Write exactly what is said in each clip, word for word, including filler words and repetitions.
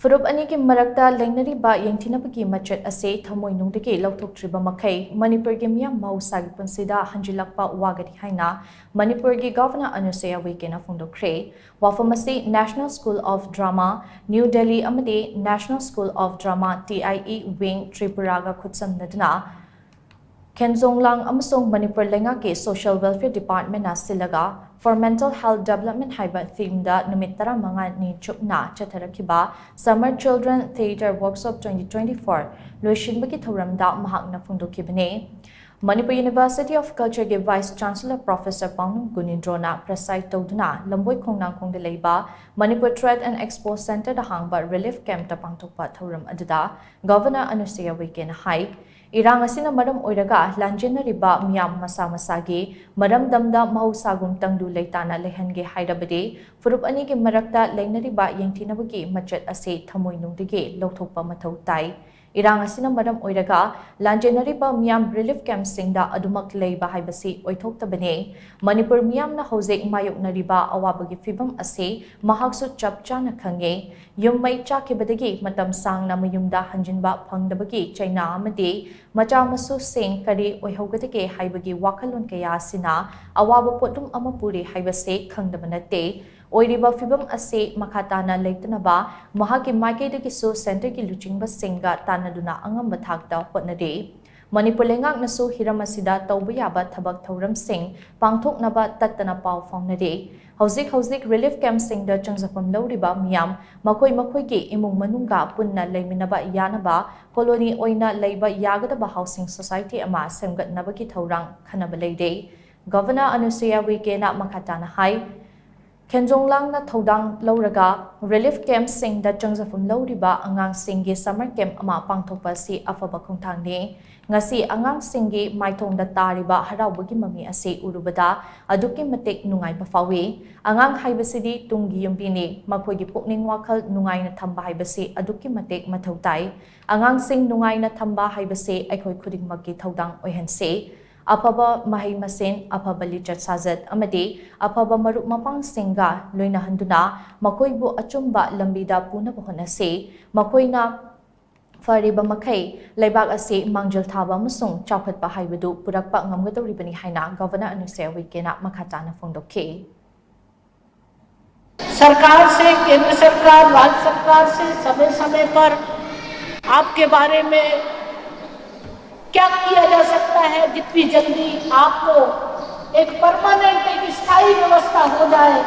ꯐꯨꯔꯨꯞ ꯑꯅꯤꯒꯤ ꯃꯔꯛꯇ ꯂꯩꯅꯔꯤꯕ ꯌꯦꯡꯊꯤꯅꯕꯒꯤ ꯃꯆꯦꯠ ꯑꯁꯤ ꯊꯃꯣꯏꯅꯨꯡꯗꯒꯤ ꯂꯧꯊꯣꯛꯇ꯭ꯔꯤꯕ ꯃꯈꯩ ꯃꯅꯤꯄꯨꯔꯒꯤ ꯃꯤꯌꯥꯝ ꯃꯍꯧꯁꯥꯒꯤ ꯄꯨꯟꯁꯤꯗ ꯍꯟꯖꯤꯜꯂꯛꯄ ꯋꯥꯒꯅꯤ ꯍꯥꯏꯅ ꯃꯅꯤꯄꯨꯔꯒꯤ ꯒꯚꯔꯅꯔ ꯑꯅꯨꯁꯨꯌꯥ ꯎꯏꯀꯦꯅ ꯐꯣꯡꯗꯣꯛꯈ꯭ꯔꯦ꯫ ꯋꯥꯐꯝ ꯑꯁꯤ National School of Drama, New Delhi ꯑꯃꯗꯤ National School of Drama, T I E Wing, ꯇ꯭ꯔꯤꯄꯨꯔꯥꯒ ꯈꯨꯠꯁꯝꯅꯗꯨꯅ ꯈꯦꯟꯖꯣꯡꯂꯥꯡ ꯑꯃꯁꯨꯡ ꯃꯅꯤꯄꯨꯔ ꯂꯩꯉꯥꯛꯀꯤ Social Welfare Departmentꯅ ꯁꯤꯜꯂꯒ For Mental Health Development ꯍꯥꯏꯕ themeꯗ ꯅꯨꯃꯤꯠ ꯇꯔꯥꯃꯉꯥꯅꯤ ꯆꯨꯞꯅ ꯆꯠꯊꯔꯛꯈꯤꯕ Summer Children Theatre Workshop twenty twenty-four ꯂꯣꯏꯁꯤꯟꯕꯒꯤ ꯊꯧꯔꯝꯗ ꯃꯍꯥꯛꯅ ꯐꯣꯡꯗꯣꯛꯈꯤꯕꯅꯤ꯫ Manipur University of Cultureꯒꯤ Vice Chancellor Professor ꯄꯥꯎꯅꯝ ꯒꯨꯅꯤꯟꯗ꯭ꯔꯣꯅ preside ꯇꯧꯗꯨꯅ ꯂꯝꯕꯣꯏ ꯈꯣꯡꯅꯥꯡꯈꯣꯡꯗ ꯂꯩꯕ Manipur Trade and Expo Centreꯗ ꯍꯥꯡꯕ relief campꯇ ꯄꯥꯡꯊꯣꯛꯄ ꯊꯧꯔꯝ ꯑꯗꯨꯗ ꯒꯚꯔꯅꯔ ꯑꯅꯨꯁꯨꯌꯥ ꯎꯏꯀꯦꯅ ꯍꯥꯏ, ꯏꯔꯥꯡ ꯑꯁꯤꯅ ꯃꯔꯝ ꯑꯣꯏꯔꯒ ꯂꯥꯟꯖꯦꯟꯅꯔꯤꯕ ꯃꯤꯌꯥꯝ ꯃꯁꯥ ꯃꯁꯥꯒꯤ ꯃꯔꯝꯗꯝꯗ ꯃꯍꯧꯁꯥꯒꯨꯝ ꯇꯪꯗꯨ ꯂꯩꯇꯥꯅ ꯂꯩꯍꯟꯒꯦ ꯍꯥꯏꯔꯕꯗꯤ ꯐꯨꯔꯨꯞ ꯑꯅꯤꯒꯤ ꯃꯔꯛꯇ ꯂꯩꯅꯔꯤꯕ ꯌꯦꯡꯊꯤꯅꯕꯒꯤ ꯃꯆꯦꯠ ꯑꯁꯤ ꯊꯃꯣꯏꯅꯨꯡꯗꯒꯤ ꯂꯧꯊꯣꯛꯄ ꯃꯊꯧ ꯇꯥꯏ꯫ ꯏꯔꯥꯡ ꯑꯁꯤꯅ ꯃꯔꯝ ꯑꯣꯏꯔꯒ ꯂꯥꯟꯖꯦꯟꯅꯔꯤꯕ ꯃꯤꯌꯥꯝ relief campꯁꯤꯡꯗ ꯑꯗꯨꯃꯛ ꯂꯩꯕ ꯍꯥꯏꯕꯁꯤ ꯑꯣꯏꯊꯣꯛꯇꯕꯅꯤ꯫ ꯃꯅꯤꯄꯨꯔ ꯃꯤꯌꯥꯝꯅ ꯍꯧꯖꯤꯛ ꯃꯥꯌꯣꯛꯅꯔꯤꯕ ꯑꯋꯥꯕꯒꯤ ꯐꯤꯚꯝ ꯑꯁꯤ ꯃꯍꯥꯛꯁꯨ ꯆꯞ ꯆꯥꯅ ꯈꯪꯏ꯫ ꯌꯨꯝ ꯃꯩ ꯆꯥꯛꯈꯤꯕꯗꯒꯤ ꯃꯇꯝ ꯁꯥꯡꯅ ꯃꯌꯨꯝꯗ ꯍꯟꯖꯤꯟꯕ ꯐꯪꯗꯕꯒꯤ ꯆꯩꯅꯥ ꯑꯃꯗꯤ ꯃꯆꯥ ꯃꯁꯨꯁꯤꯡ ꯀꯔꯤ ꯑꯣꯏꯍꯧꯒꯗꯒꯦ ꯍꯥꯏꯕꯒꯤ ꯋꯥꯈꯜꯂꯣꯟ ꯀꯌꯥ ꯑꯁꯤꯅ ꯑꯋꯥꯕ ꯄꯣꯠꯂꯨꯝ ꯑꯃ ꯄꯨꯔꯤ ꯍꯥꯏꯕꯁꯤ ꯈꯪꯗꯕ ꯅꯠꯇꯦ꯫ ꯑꯣꯏꯔꯤꯕ ꯐꯤꯚꯝ ꯑꯁꯤ ꯃꯈꯥ ꯇꯥꯅ ꯂꯩꯇꯅꯕ ꯃꯍꯥꯛꯀꯤ ꯃꯥꯏꯀꯩꯗꯒꯤꯁꯨ centreꯒꯤ ꯂꯨꯆꯤꯡꯕꯁꯤꯡꯒ ꯇꯥꯟꯅꯗꯨꯅ ꯑꯉꯝꯕ ꯊꯥꯛꯇ ꯍꯣꯠꯅꯔꯤ꯫ ꯃꯅꯤꯄꯨꯔ ꯂꯩꯉꯥꯛꯅꯁꯨ ꯍꯤꯔꯝ ꯑꯁꯤꯗ ꯇꯧꯕ ꯌꯥꯕ ꯊꯕꯛ ꯊꯧꯔꯝꯁꯤꯡ ꯄꯥꯡꯊꯣꯛꯅꯕ ꯇꯠꯇꯅ ꯄꯥꯎ ꯐꯥꯎꯅꯔꯤ꯫ ꯍꯧꯖꯤꯛ ꯍꯧꯖꯤꯛ relief campꯁꯤꯡꯗ ꯆꯪꯖꯐꯝ ꯂꯧꯔꯤꯕ ꯃꯤꯌꯥꯝ ꯃꯈꯣꯏ ꯃꯈꯣꯏꯒꯤ ꯏꯃꯨꯡ ꯃꯅꯨꯡꯒ ꯄꯨꯟꯅ ꯂꯩꯃꯤꯟꯅꯕ ꯌꯥꯅꯕ colony ꯑꯣꯏꯅ ꯂꯩꯕ ꯌꯥꯒꯗꯕ housing society ꯑꯃ ꯁꯦꯝꯒꯠꯅꯕꯒꯤ ꯊꯧꯔꯥꯡ ꯈꯟꯅꯕ ꯂꯩꯔꯦ꯫ ꯒꯚꯔꯅꯔ ꯑꯅꯨꯁꯨꯌꯥ ꯎꯏꯀꯦꯅ ꯃꯈꯥ ꯇꯥꯅ ꯍꯥꯏ, ꯈꯦꯟꯖꯣꯡꯂꯥꯡꯅ ꯊꯧꯗꯥꯡ ꯂꯧꯔꯒ relief campꯁꯤꯡꯗ ꯆꯪꯖꯐꯝ ꯂꯧꯔꯤꯕ ꯑꯉꯥꯡꯁꯤꯡꯒꯤ summer camp ꯑꯃ ꯄꯥꯡꯊꯣꯛꯄ ꯑꯁꯤ ꯑꯐꯕ ꯈꯣꯡꯊꯥꯡꯅꯤ꯫ ꯉꯁꯤ ꯑꯉꯥꯡꯁꯤꯡꯒꯤ ꯃꯥꯏꯊꯣꯡꯗ ꯇꯥꯔꯤꯕ ꯍꯔꯥꯎꯕꯒꯤ ꯃꯃꯤ ꯑꯁꯤ ꯎꯔꯨꯕꯗ ꯑꯗꯨꯛꯀꯤ ꯃꯇꯤꯛ ꯅꯨꯡꯉꯥꯏꯕ ꯐꯥꯎꯏ꯫ ꯑꯉꯥꯡ ꯍꯥꯏꯕꯁꯤꯗꯤ ꯇꯨꯡꯒꯤ ꯌꯨꯝꯕꯤꯅꯤ꯫ ꯃꯈꯣꯏꯒꯤ ꯄꯨꯛꯅꯤꯡ ꯋꯥꯈꯜ ꯅꯨꯡꯉꯥꯏꯅ ꯊꯝꯕ ꯍꯥꯏꯕꯁꯤ ꯑꯗꯨꯛꯀꯤ ꯃꯇꯤꯛ ꯃꯊꯧ ꯇꯥꯏ꯫ ꯑꯉꯥꯡꯁꯤꯡ ꯅꯨꯡꯉꯥꯏꯅ ꯊꯝꯕ ꯍꯥꯏꯕꯁꯤ ꯑꯩꯈꯣꯏ ꯈꯨꯗꯤꯡꯃꯛꯀꯤ ꯊꯧꯗꯥꯡ ꯑꯣꯏꯍꯟꯁꯤ꯫ ꯑꯐꯕ ꯃꯍꯩ ꯃꯁꯤꯡ, ꯑꯐꯕ ꯂꯤꯆꯠ ꯁꯥꯖꯠ ꯑꯃꯗꯤ ꯑꯐꯕ ꯃꯔꯨꯞ ꯃꯄꯥꯡꯁꯤꯡꯒ ꯂꯣꯏꯅꯍꯟꯗꯨꯅ ꯃꯈꯣꯏꯕꯨ ꯑꯆꯨꯝꯕ ꯂꯝꯕꯤꯗ ꯄꯨꯅꯕ ꯍꯣꯠꯅꯁꯤ꯫ ꯃꯈꯣꯏꯅ ꯐꯔꯤꯕ ꯃꯈꯩ ꯂꯩꯕꯥꯛ ꯑꯁꯤ ꯃꯥꯡꯖꯤꯜ ꯊꯥꯕ ꯑꯃꯁꯨꯡ ꯆꯥꯎꯈꯠꯄ ꯍꯥꯏꯕꯗꯨ ꯄꯨꯔꯛꯄ ꯉꯝꯒꯗꯧꯔꯤꯕꯅꯤ ꯍꯥꯏꯅ ꯒꯚꯔꯅꯔ ꯑꯅꯨꯁꯨꯏꯌꯥ ꯎꯏꯀꯦꯅ ꯃꯈꯥ ꯇꯥꯅ ꯐꯣꯡꯗꯣꯛꯈꯤ꯫ सरकार से, केंद्र सरकार, राज्य सरकार से समय समय पर आपके बारे में क्या किया जा सकता है, जितनी जल्दी आपको एक परमानेंट, एक स्थायी व्यवस्था हो जाए,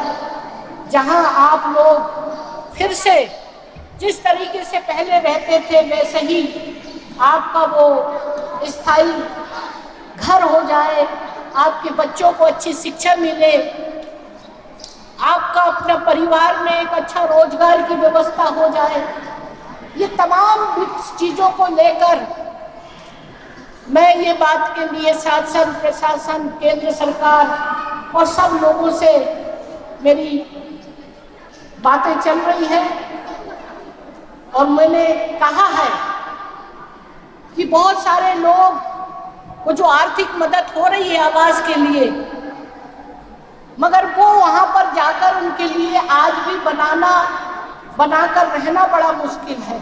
जहां आप लोग फिर से जिस तरीके से पहले रहते थे, वैसे ही आपका वो स्थायी घर हो जाए, आपके बच्चों को अच्छी शिक्षा मिले, आपका अपना परिवार में एक अच्छा रोजगार की व्यवस्था हो जाए। ये तमाम चीजों को लेकर मैं ये बात के लिए शासन, प्रशासन, केंद्र सरकार और सब लोगों से मेरी बातें चल रही हैं और मैंने कहा है कि बहुत सारे लोग को जो आर्थिक मदद हो रही है आवास के लिए, मगर वो वहां पर जाकर उनके लिए आज भी बनाना, बनाकर रहना बड़ा मुश्किल है।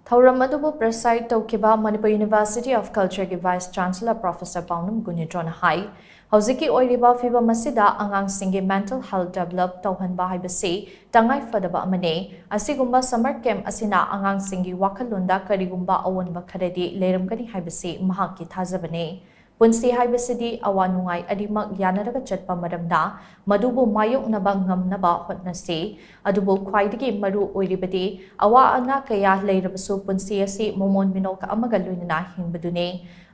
ꯊꯧꯔꯝ ꯑꯗꯨꯕꯨ preside ꯇꯧꯈꯤꯕ Manipur University of Culture ꯒꯤ Vice Chancellor Professor ꯄꯥꯎꯅꯝ ꯒꯨꯅꯤꯟꯗ꯭ꯔꯣꯅ ꯍꯥꯏ, ꯍꯧꯖꯤꯛꯀꯤ ꯑꯣꯏꯔꯤꯕ ꯐꯤꯚꯝ ꯑꯁꯤꯗ ꯑꯉꯥꯡꯁꯤꯡꯒꯤ mental health develop ꯇꯧꯍꯟꯕ ꯍꯥꯏꯕꯁꯤ ꯇꯉꯥꯏ ꯐꯗꯕ ꯑꯃꯅꯤ꯫ ꯑꯁꯤꯒꯨꯝꯕ summer camp ꯑꯁꯤꯅ ꯑꯉꯥꯡꯁꯤꯡꯒꯤ ꯋꯥꯈꯜꯂꯣꯟꯗ ꯀꯔꯤꯒꯨꯝꯕ ꯑꯑꯣꯟꯕ ꯈꯔꯗꯤ ꯂꯩꯔꯝꯒꯅꯤ ꯍꯥꯏꯕꯁꯤ ꯃꯍꯥꯛꯀꯤ ꯊꯥꯖꯕꯅꯤ꯫ ꯄꯨꯟꯁꯤ ꯍꯥꯏꯕꯁꯤꯗꯤ ꯑꯋꯥ ꯅꯨꯡꯉꯥꯏ ꯑꯅꯤꯃꯛ ꯌꯥꯅꯔꯒ ꯆꯠꯄ ꯃꯔꯝꯅ ꯃꯗꯨꯕꯨ ꯃꯥꯌꯣꯛꯅꯕ ꯉꯝꯅꯕ ꯍꯣꯠꯅꯁꯤ꯫ ꯑꯗꯨꯕꯨ ꯈ꯭ꯋꯥꯏꯗꯒꯤ ꯃꯔꯨ ꯑꯣꯏꯔꯤꯕꯗꯤ ꯑꯋꯥ ꯑꯅꯥ ꯀꯌꯥ ꯂꯩꯔꯕꯁꯨ ꯄꯨꯟꯁꯤ ꯑꯁꯤ ꯃꯃꯣꯟ ꯃꯤꯅꯣꯛ ꯑꯃꯒ ꯂꯣꯏꯅꯅ ꯍꯤꯡꯕꯗꯨꯅꯤ꯫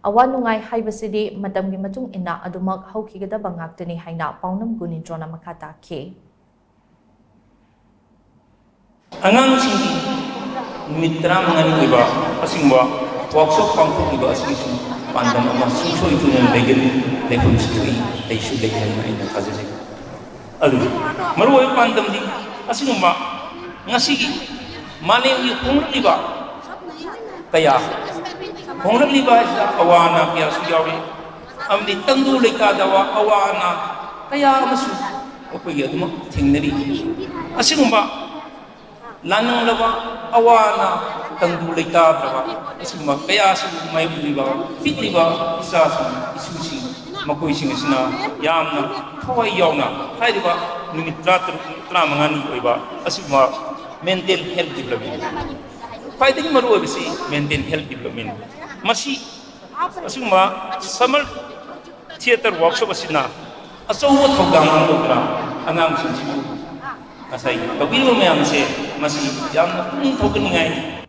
ꯑꯋꯥ ꯅꯨꯡꯉꯥꯏ ꯍꯥꯏꯕꯁꯤꯗꯤ ꯃꯇꯝꯒꯤ ꯃꯇꯨꯡ ꯏꯟꯅ ꯑꯗꯨꯃꯛ ꯍꯧꯈꯤꯒꯗꯕ ꯉꯥꯛꯇꯅꯤ ꯍꯥꯏꯅ ꯄꯥꯎꯅꯝ ꯒꯨꯅꯤꯟꯗ꯭ꯔꯣꯅ ꯃꯈꯥ ꯇꯥꯈꯤ꯫ ꯑꯉꯥꯡꯁꯤꯡꯒꯤ ꯅꯨꯃꯤꯠ ꯇꯔꯥꯃꯉꯥꯅꯤ ꯑꯣꯏꯕ ꯑꯁꯤꯒꯨꯝꯕ workshop ꯄꯥꯡꯊꯣꯛꯂꯤꯕ ꯑꯁꯤꯒꯤꯁꯨ ꯄꯥꯟꯗꯝ ꯑꯃ ꯁꯨꯡꯁꯣꯏ ꯁꯣꯏꯗꯅ ꯂꯩꯒꯅꯤ, ꯂꯩꯐꯝꯁꯨ ꯊꯣꯛꯏ, ꯂꯩꯁꯨ ꯂꯩ ꯍꯥꯏꯅ ꯑꯩꯅ ꯊꯥꯖꯖꯩ꯫ ꯑꯗꯨꯕꯨ ꯃꯔꯨꯑꯣꯏꯕ ꯄꯥꯟꯗꯝꯗꯤ ꯑꯁꯤꯒꯨꯝꯕ ꯉꯁꯤꯒꯤ ꯃꯥꯂꯦꯝꯒꯤ ꯍꯣꯡꯂꯛꯂꯤꯕ ꯀꯌꯥ ꯍꯣꯡꯂꯛꯂꯤꯕ ꯑꯁꯤꯗ ꯑꯋꯥ ꯑꯅꯥ ꯀꯌꯥꯁꯨ ꯌꯥꯎꯔꯤ, ꯑꯃꯗꯤ ꯇꯪꯗꯨ ꯂꯩꯇꯥꯗꯕ ꯑꯋꯥ ꯑꯅꯥ ꯀꯌꯥ ꯑꯃꯁꯨ ꯑꯩꯈꯣꯏꯒꯤ ꯑꯗꯨꯃꯛ ꯊꯦꯡꯅꯔꯤ꯫ ꯑꯁꯤꯒꯨꯝꯕ ꯂꯥꯟꯅꯤꯡꯂꯕ ꯑꯋꯥ ꯑꯅꯥ, ꯇꯪꯗꯨ ꯂꯩꯇꯥꯗ꯭ꯔꯕ ꯑꯁꯤꯒꯨꯝꯕ ꯀꯌꯥꯁꯨ ꯃꯥꯌꯣꯛꯅꯔꯤꯕ ꯄꯤꯛꯂꯤꯕ ꯏꯆꯥꯁꯤꯡ, ꯏꯁꯨꯁꯤꯡ, ꯃꯈꯣꯏꯁꯤꯡ ꯑꯁꯤꯅ ꯌꯥꯝꯅ ꯊꯋꯥꯏ ꯌꯥꯎꯅ ꯍꯥꯏꯔꯤꯕ ꯅꯨꯃꯤꯠ ꯇꯔꯥꯇꯔꯨꯛ, ꯇꯔꯥꯃꯉꯥꯅꯤ ꯑꯣꯏꯕ ꯑꯁꯤꯒꯨꯝꯕ mental health development, ꯈ꯭ꯋꯥꯏꯗꯒꯤ ꯃꯔꯨꯑꯣꯏꯕꯁꯤ mental health development꯫ ꯃꯁꯤ ꯑꯁꯤꯒꯨꯝꯕ summer theatre workshop ꯑꯁꯤꯅ ꯑꯆꯧꯕ ꯊꯧꯗꯥꯡ ꯑꯃ ꯂꯧꯗꯨꯅ ꯑꯉꯥꯡꯁꯤꯡꯁꯤꯕꯨ ꯉꯁꯥꯏ ꯇꯧꯕꯤꯔꯤꯕ ꯃꯌꯥꯝꯁꯦ ꯃꯁꯤ ꯌꯥꯝꯅ ꯄꯨꯛꯅꯤꯡ ꯊꯧꯒꯠꯅꯤꯡꯉꯥꯏ